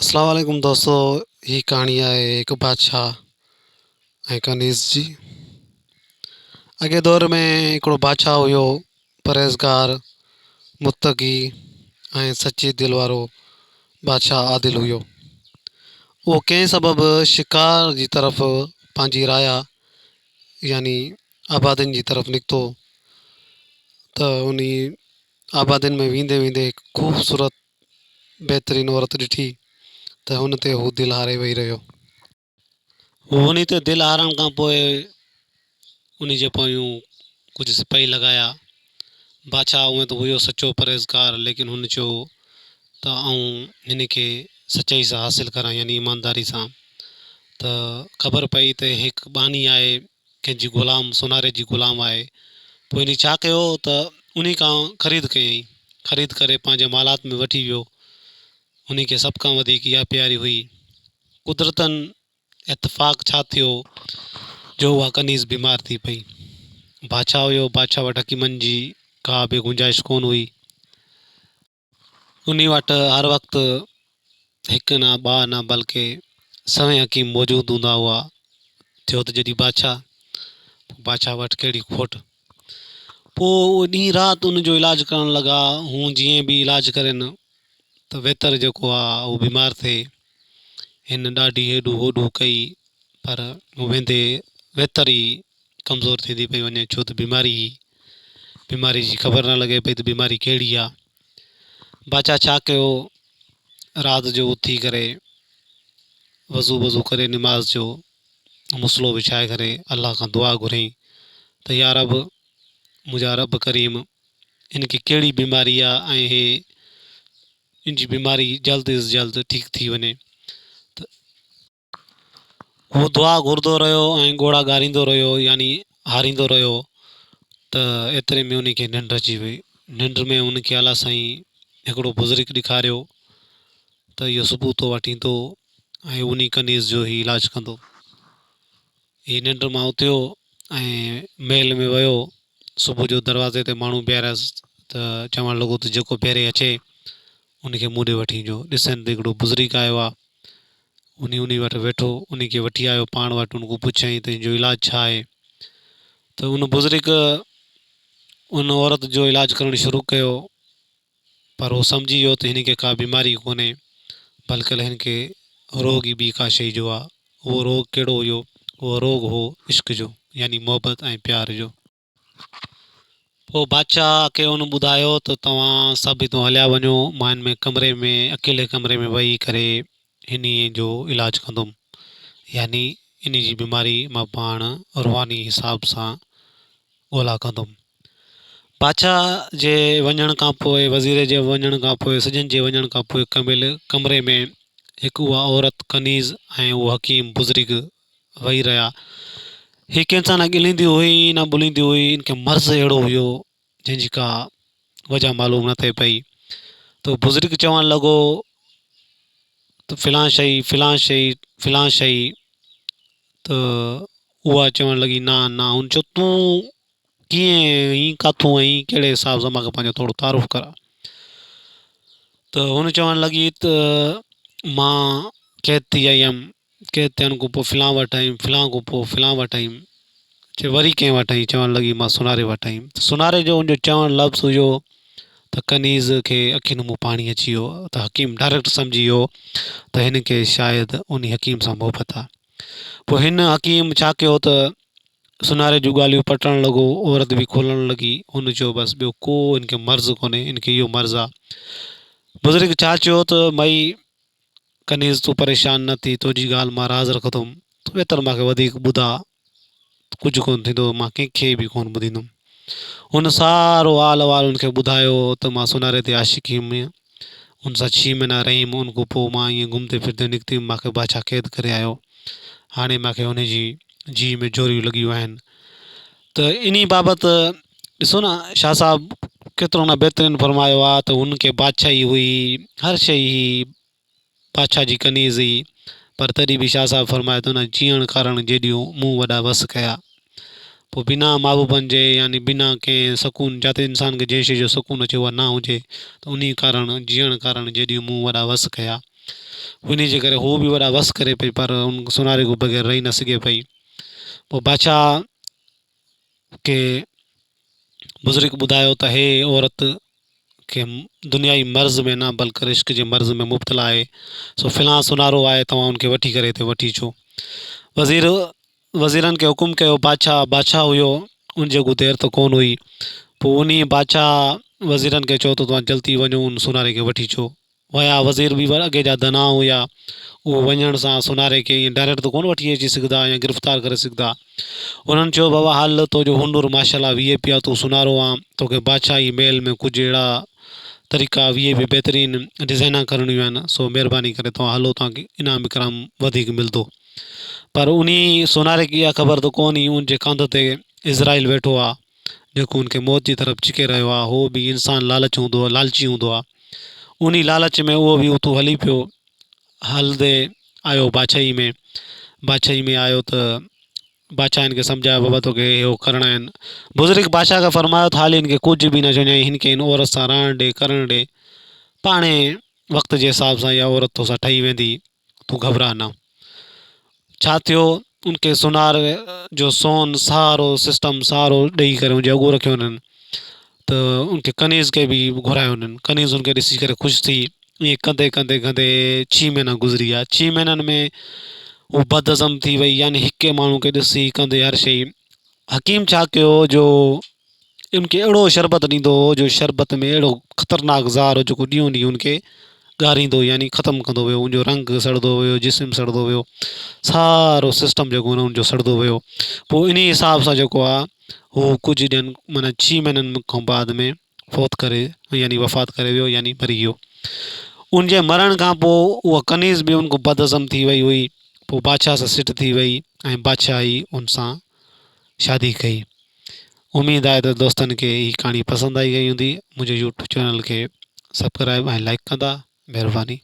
اسلام عليڪم دوستو هي ڪهاڻي آهي هڪ بادشاهه ۽ ڪنيز جي. اڳي دور ۾ هڪڙو بادشاهه هيو پرهيزگار متقي ۽ سچي دل وارو بادشاهه عادل هيو. اهو ڪنهن سبب شڪار جي طرف پنهنجي رايا يعني آبادين جي طرف نڪتو ته انهي آبادين ۾ ويندي ويندي هڪ خوبصورت بهترين عورت ڏٺي ته ان تي هو دل هاري ويهي رهيو. هو انهي تي دل هارڻ کان پوء انهي جي پويون ڪجهه سپاهي لڳايا. بادشاهه هونئن ته هيو سچو پرهيزگار ليڪن هن چيو ته آئون هن کي سچائي سان حاصل ڪران يعني ايمانداري سان ته خبر پئي ته هڪ ٻانهي آهي ڪنهن جي غلام سوناري جي غلام آهي. پوء انهي ڇا ڪيو ته انهي کان خريد ڪيائين. خريد ڪري پنهنجي محلات ۾ وٺي ويو. انهي کي سڀ کان وڌيڪ اها پياري هئي. قدرتاً اتفاق ڇا ٿيو جو اها ڪنيز بيمار ٿي پئي. بادشاهه هيو، بادشاهه وٽ حڪيمن جي ڪا به گنجائش ڪونه هئي. انهي وٽ هر وقت هڪ نه ٻه نه بلڪه سوين حڪيم موجود هوندا هئا. ٿيو ته جڏهن بادشاهه، پوء بادشاهه وٽ ڪهڙي کوٽ. پوء اهي ڏينهن رات ان جو علاج ڪرڻ لڳا. هو جيئن به علاج ڪرين ته ويتر جيڪو آ اهو بيمار ٿئي. هن ڏاڍي هيڏو هوڏو ڪئي پر ويندي ويتر ئي ڪمزور ٿيندي پئي وڃي ڇو ته بيماري هئي. بيماري جي خبر نه لڳي پئي ته بيماري ڪهڙي آ. بادشاهه ڇا ڪيو رات جو اٿي ڪري وضو وضو ڪري نماز جو مصلو وڇائي ڪري الله کان دعا گهريائين ته يا رب منهنجا رب ڪريم هن کي ڪهڙي بيماري آ ۽ هي ان جي بيماري جلد از جلد ٺيڪ ٿي وڃي ته هو دعا گهرندو رهيو ۽ ڳوڙها ڳاريندو رهيو يعني هاريندو رهيو ته ايتري ۾ ان کي ننڊ اچي وئي. ننڊ ۾ ان کي الله سائين هڪڙو بزرگ ڏيکاريو ته اهو صبح تو وٽ ايندو ۽ انهي ڪنيز جو هي علاج ڪندو. هي ننڊ مان اٿيو ۽ محل ۾ ويو. صبح جو دروازي تي ماڻهو بيهاريس ته چوڻ لڳو ته جيڪو پهرين اچي ان کي مون ڏي وٺي اچو. ڏسن ته هڪڙو بزرگ آيو آهي. انهي انهي وٽ ويٺو، انهي کي وٺي آيو پاڻ وٽ، ان کان پڇيائين ته ان جو علاج ڇا آهي؟ ته ان بزرگ ان عورت جو علاج ڪرڻ شروع ڪيو، پر هو سمجهي ويو ته هن کي ڪا بيماري ڪونهي، بلڪل هن کي روڳ ئي ٻي ڪا شيء جو آهي. اهو روڳ ڪهڙو هيو؟ اهو روڳ هو عشق جو، يعني محبت ۽ پيار جو. پوء بادشاهه کي ان ٻڌايو ته توهان سڀ هتان هليا وڃو، مان هن ۾ ڪمري ۾ اڪيلي ڪمري ۾ ويهي ڪري انهيء جو علاج ڪندم، يعني انهيء جي بيماري مان پاڻ روحاني حساب سان ڳولا ڪندم. بادشاهه جي وڃڻ کان پوء، وزير جي وڃڻ کان پوء، سڄن جي وڃڻ کان پوء ڪميل ڪمري ۾ هڪ اها عورت ڪنيز ۽ اهو حڪيم بزرگ ويهي رهيا. هي ڪنهن سان نه ڳلهيندي هئي نه ٻوليندي هئي. ان کي مرض اهڙو هيو جنهن جي ڪا وجه معلوم نه ٿئي پئي. ته بزرگ چوڻ لڳو ته فلان شئي فلان شئي فلان شئي ته اها چوڻ لڳي نه نه هن چيو تون ڪيئن آهين ڪاٿون آهين ڪهڙي حساب سان مون کي پنهنجو ٿورو تعارف ڪراء. ته هن چوڻ لڳي ته مان قيد ٿي آئي هيم. قيد ٿيڻ کان پوء فلان وٽ آيم، فلان کان پوء فلان وٽ آيم، چي وري ڪنهن وٽ آئين؟ چوڻ لڳي مان سوناري وٽ آيم. ته سوناري جو ان جو چوڻ لفظ هيو ته ڪنيز کي اکين مون پاڻي اچي ويو ته حڪيم ڊائريڪٽ سمجهي ويو ته هن کي شايد انهي حڪيم سان محبت آ. پوء هن حڪيم ڇا ڪيو ته سوناري جون ڳالهيون پٽڻ لڳو، عورت به کولڻ لڳي، هن چيو بس ٻيو ڪو هن کي مرض ڪونهي، هن کي اهو مرض آ. بزرگ ڇا چيو ته مئي ڪنيز تون پريشان نه ٿي، تنهنجي ڳالهه مان راز رکندم، تون ويتر مان کي وڌيڪ ٻڌاء ته ڪجهه ڪونه ٿيندو، مان ڪنهن کي به ڪونه ٻڌيندم. هن سارو حال احوال هن کي ٻڌايو ته مان سوناري تي عاشق هيم، ان سان ڇهه مهينا رهيم، ان کان پوء مان ائين گهمندي ڦرندي نڪتيم، مان کي بادشاهه قيد ڪري آيو، هاڻي مان کي ان جي جيء ۾ جوريون لڳيون آهن. ته انهي بابت ڏسو نه شاهه صاحب ڪيترو نه بهترين فرمايو آهي ته هن کي بادشاهي هئي هر شيء هئي بادشاهه جي ڪنيز هئي پر تڏهن به شاهه صاحب فرمائي ٿو نه جيئڻ ڪارڻ جيڏيون مون وڏا وس ڪيا پوء بنا محبوبن جي يعني بنا ڪنهن سڪون جاتي انسان کي جنهن شيء جو سڪون اچي اها نه هجي ته انهي ڪارڻ جيئڻ ڪارڻ جيڏيون مون وڏا وس ڪيا. انهي جي ڪري هو به وڏا وس ڪري پئي پر ان سوناري کان بغير رهي نه سگهي پئي. پوء بادشاهه کي بزرگ ٻڌايو ته هي عورت ڪنهن دنيائي مرض ۾ نه بلڪ عشق جي مرض ۾ مبتلا آهي سو فلان سونارو آهي توهان ان کي وٺي ڪري هتي وٺي اچو. وزير وزيرن کي حڪم ڪيو بادشاهه بادشاهه هيو ان جي اڳو دير ته ڪونه هئي پوء انهي بادشاهه وزيرن کي چيو ته توهان جلدي وڃو ان سوناري کي وٺي اچو. ويا وزير به اڳي جا دناء هيا اهو وڃڻ سان سوناري کي ائين ڊائريڪٽ ته ڪونه وٺي اچي سگهندا يا گرفتار ڪري سگهندا انهن چيو بابا هل تو جو هنر ماشاء الله وي اي پي آ تون سونارو آن توکي بادشاهي محل ۾ ڪجهه اهڙا طريقا وي اي پي بهترين ڊزائنا ڪرڻيون آهن سو مهرباني ڪري توهان هلو توهان کي انعام اڪرام وڌيڪ ملندو پر انهي سوناري کي اها خبر ته ڪونه هئي ان جي ڪنڌ تي عزرائيل ويٺو آ جيڪو ان کي موت جي طرف ڇڪي رهيو آهي، هو به انسان لالچ هوندو لالچي هوندو آهي، انهي لالچ ۾ اهو به اتو هلي پيو، هلندي آيو بادشاهي ۾، بادشاهي ۾ آيو ته بادشاهه هن کي سمجهايو بابا توکي اهو ڪرڻا آهن، بزرگ بادشاهه کي فرمايو ته حالي هن کي ڪجهه به نه چئجانء هن کي هن عورت سان رهڻ ڏي ڪرڻ ڏي، پاڻهي وقت جي حساب سان اها عورت توسان ٺهي ويندي. تون گهٻراء نه. ڇا ٿيو ان کي سونار جو سون سارو سسٽم سارو ڏئي ڪري ان جي اڳو رکيو انهن ته ان کي ڪنيز کي به گهرايو انهن ڪنيز ان کي ڏسي ڪري خوش ٿي ائين ڪندي ڪندي ڪندي ڇهه مهينا گذري ويا ڇهه مهينن ۾ هو بدهضم ٿي وئي يعني هڪ ماڻهو کي ڏسي ڪندي هر شيء حڪيم ڇا ڪيو جو ان کي اهڙو شربت ڏيندو هو جو شربت ۾ اهڙو خطرناڪ زهر هو جيڪو ڏينهون ڏينهن ان کي ڳاريندو يعني ختم ڪندو ويو ان جو رنگ سڙندو ويو جسم سڙندو ويو سارو سسٽم جيڪو هو ان جو سڙندو ويو پوء انهي حساب سان جيڪو آهي هو ڪجهه ڏينهن معنيٰ ڇهه مهينن کان بعد ۾ فوت ڪري يعني وفات ڪري ويو يعني مري ويو ان جي مرڻ کان پوء اها ڪنيز به ان کان بدهضم ٿي وئي هئي پوء بادشاهه سان سٽ ٿي وئي ۽ بادشاهه ئي ان سان شادي ڪئي. اميد آهي ته دوستن کي هي ڪهاڻي پسند آئي گئي هوندي. منهنجي يوٽيوب چينل کي سبڪرائب ۽ لائيڪ ڪندا. مهرباني.